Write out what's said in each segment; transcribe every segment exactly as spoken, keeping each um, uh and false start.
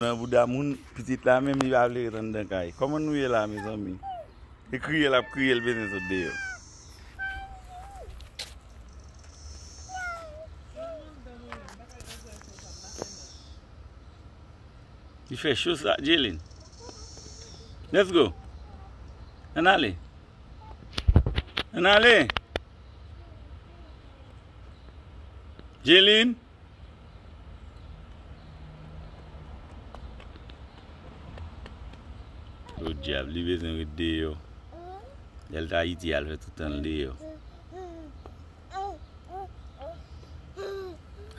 Nan bouda moun, pitit la menm li pa vle ret anndan kay. Kòman nou ye la, mezanmi? E kriye l ap kriye, l bezwen sot deyò. Li fè cho sa, Jelin. Let's go. Ann ale. Ann ale. Jelin. Podyab, li bezwen ret deyò. Lè l t Ayiti a, l fè tout tan l deyò.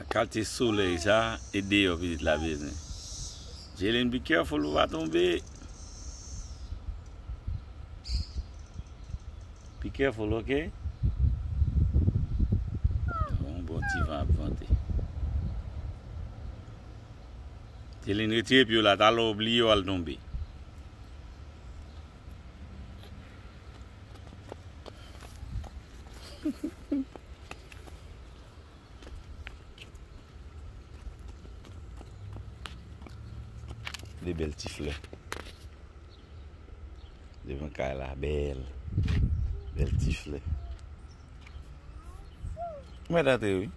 Ak kalite solèy sa, e deyò pitit la bezwen. Jelin, be careful ou pa tonbe. Be careful, ok? Yon bon ti van ap vante. Jelin, retire pye w la, talè w bliye w al tonbe. De bèl ti flè. Devan kay la, bèl. Bèl ti flè. Ou mèt antre wi.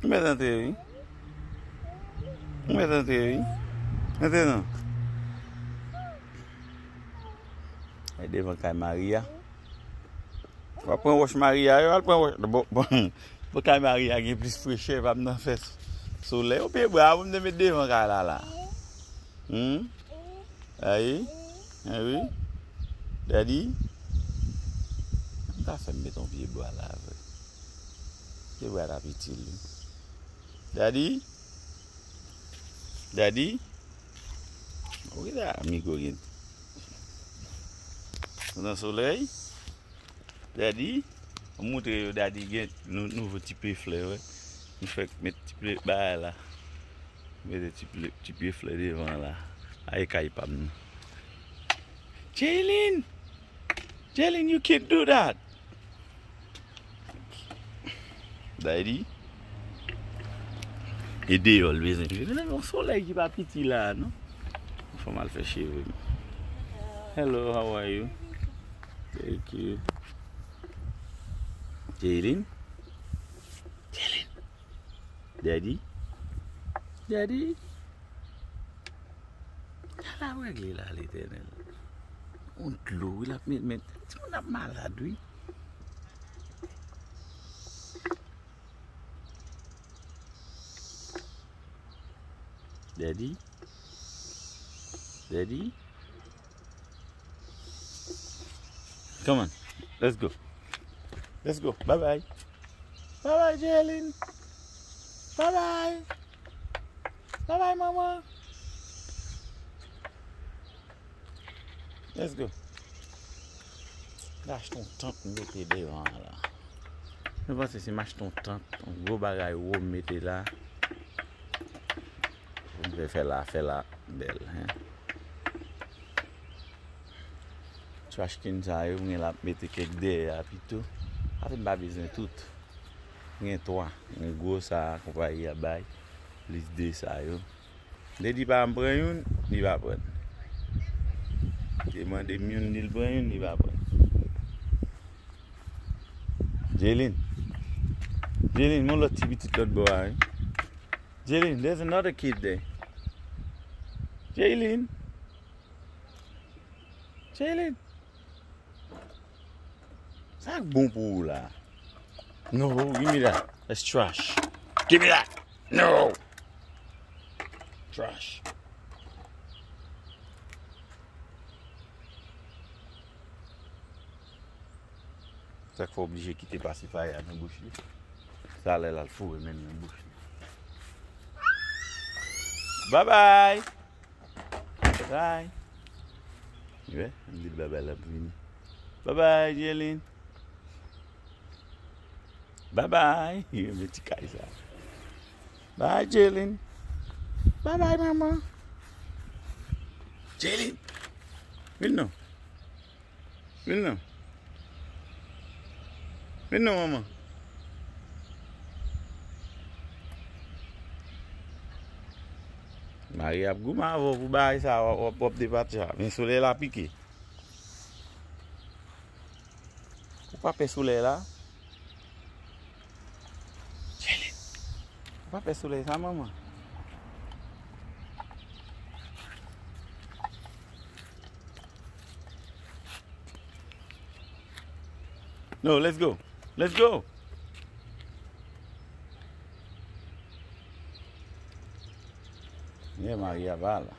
Ou mèt antre wi. Ou mèt antre wi. Antre non. E devan kay Maria. W ap pran wòch Maria yo, al pran wòch. Bon, bon, bon, kay Maria gen plis frechè, pa m nan fè solèy. Yon pye bwa pou m te met devan kay la la. Hmm? Ayi. Ayi. Daddy. M ta fè m met yon pye bwa la vre. Pye bwa t ap itil wi. Daddy. Daddy. Ou ki la, amigo gen. Ou nan solèy? Daddy, moutre yo Daddy gen nou, nouvo ti pye flè, wè. Nou fèk met ti pye bagay la. Mete ti pye, ti pye flè devan la. Ay kay pa m nan. Jaylin! Jaylin, you can't do that! Daddy. E deyò l bezwen viv. Mezanmi, yon solèy ki pa piti la, non? Fò m al fè cheve m. Hello, how are you? Thank you. Jaylin? Jaylin? Daddy? Daddy? Ala w regle la, Letènèl. On dlo, wi, l ap met, met. Timoun ap malad, wi. Daddy? Daddy? Come on. Let's go. Let's go. Bye bye. Bye bye, Jaylin. Bye bye. Bye bye, mama. Let's go. M achte yon tant m mete devan an la. Nou panse si m achte yon tant, yon gwo bagay wo m mete la, pou m fè, fè la, fè la bèl, hein. Trash can sa yo, m gen la mete kèk dèyè a pito. Paske m pa bezwen tout. M gen twa. M gen gwo sa a, konpayi a bay, plis de sa yo. M te di pa m pran youn, li pa pran. Te mande m youn, li pran youn, li pa pran. Jaylin. Jaylin, yon lòt ti pitit lòt bò a, wi. Jaylin, there's another kid there. Jaylin. Jaylin. Sa k bon pou ou la? No, give me that. That's trash. Give me that. No. Trash. Sa k fè oblije kite pasifaya nan bouch li. Sa lè l al foure men nan bouch li. Bye bye. Bye. Wè, m di l bye bye, l ap vini. Bye bye, Jaylin. Bye bye. Li renmen ti kay sa. Bye, Jaylin. Bye bye, mama. Jaylin. Vin non. Vin non. Vin non, manman. Mari ap goumen avè w pou bagay sa, w ap, w ap, w ap depatcha. Men solèy la pike. Ou pa pè solèy la? Jelin. Ou pa pè solèy sa, manman? No, let's go. Let's go. Yeah, Maria va la.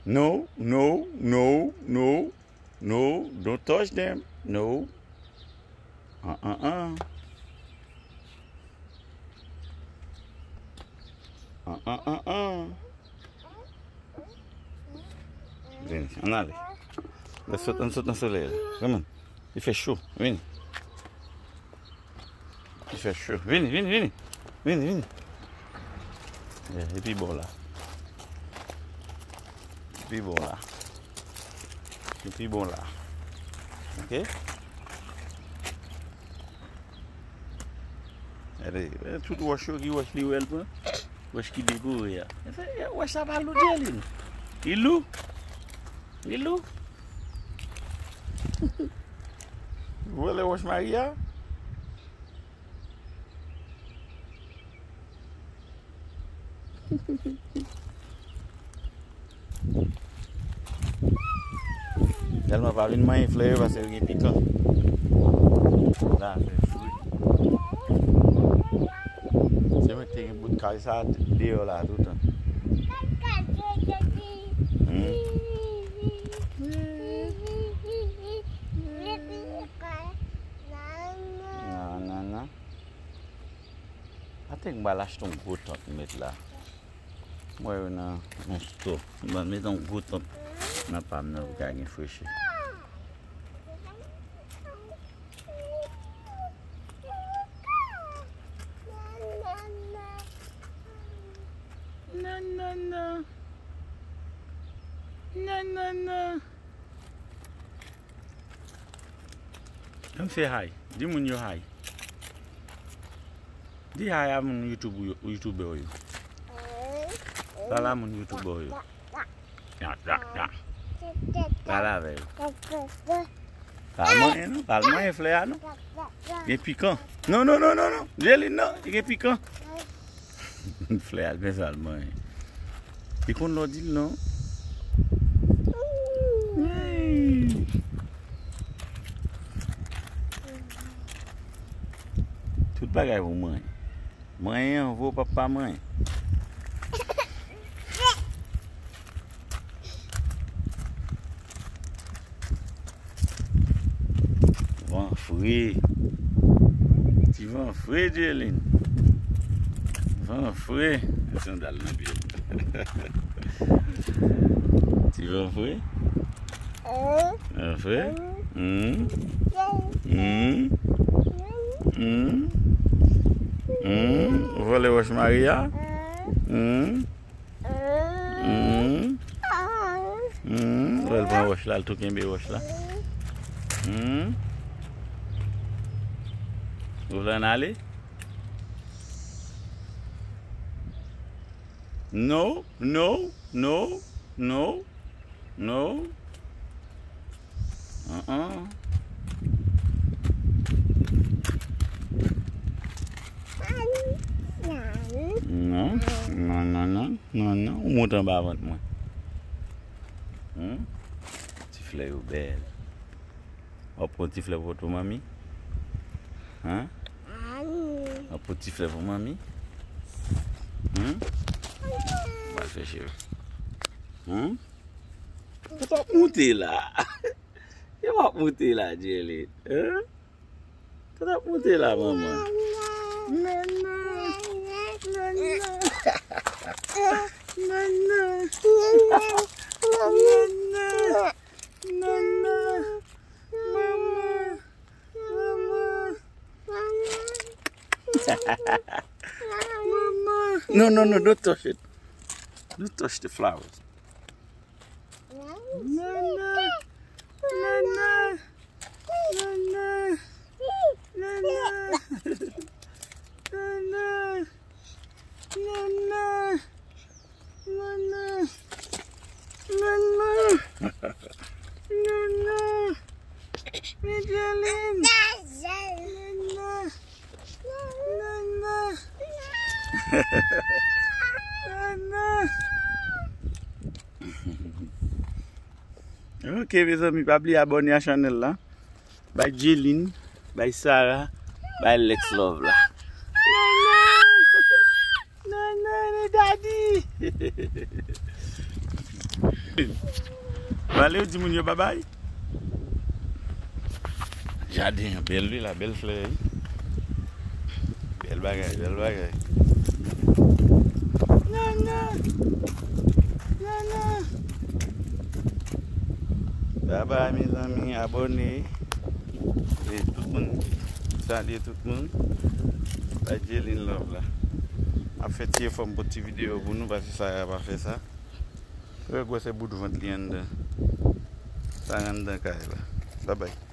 No, no, no, no, no, don't touch them. No. Uh, uh, uh. Uh, uh, uh, uh. Vini, ann ale. Ann sot, ann sot nan solèy la. Come on. Li fè cho. Vini. Li fè cho. Vini, vini, vini. Vini, vini. Yeah, li pi bon la. Li pi bon la. Li pi bon la. Ok? Gade, tout wòch yo, ki wòch li wè l pran. Wòch ki dekore a. Wòch sa pa lou, Jelin. Li lou. Li lou. Vòlè wòch Maria. Tèlman pa vin manyen flè yo paske yo gen pikan. La fè fri. Se mwen ki te gen bout kay sa deyò la toutan. Hmm. Nan, nan, nan. Atè m pral achte yon gwo tant m met la. M wè yo nan yon stò. M pral mete yon gwo tant nan pa m nan pou ka gen freche. Nan, nan, nan. Nan, nan, nan. Ann fè hi. Di moun yo hi. Di hi a moun YouTube yo, YouTuber yo. Pale a moun YouTuber yo. Ya, ya, ya. Pale avè yo. Pa al manyen non, pa al manyen flè a non. Gen pikan. Non, non, non, non, non. Jelin non, li gen pikan. Flè a l pèsonèlman. Li konn lè w di l non. Hey. Tout bagay pou manyen. Manyen an vo papa manyen. Van fre. Ti van fre, Jelin. Van fre. Sandal nan pye. Ti van fre. Van fre. Hmm. Hmm. Hmm. Hmm. Vòlè wòch Maria. Hmm. Hmm. Hmm. Wè l pran wòch la, l tou kenbe wòch la. Hmm. Ou vle ann ale? No, no, no, no, no. Uh-uh. Non, non, non, non, non, non. Ou monte anba vant mwen. Hmm? Ti flè yo bèl. W ap pran ti flè pou manmi? Hein? W ap pran ti flè pou manmi? Hmm? Ou pral fè cheve. Hmm? Ou t ap moute la. Yo w ap moute la, Jelin. Hein? Ou t ap moute la, manman. Nana. Nana. Nana. Nana. Nana. Manman. Manman. Manman. No, no, no, don't touch it. Don't touch the flowers. Nana. Nana. Nana. Nana. Nana. Nana. Nana. Nana. Nana. Micheline. Nana. Nana. Nana. Ok, mezanmi, pa bliye abòne a chanèl la. Bay Jeline, bay Sarah, bay Lex love la. Nana! Nana, le daddy! Male, di moun yo babay. Jaden an bèl wi la, bèl flè wi. Bèl bagay, bèl bagay. Nana! Nana! Babay, mezanmi, abòne. E tout moun, salye tout moun. Bay Jeline love la. M ap fè ti efò m pote ti videyo pou nou, paske Sarah pa fè sa. Yo gwosè bout vant li anndan. Sa anndan kay la. Babay.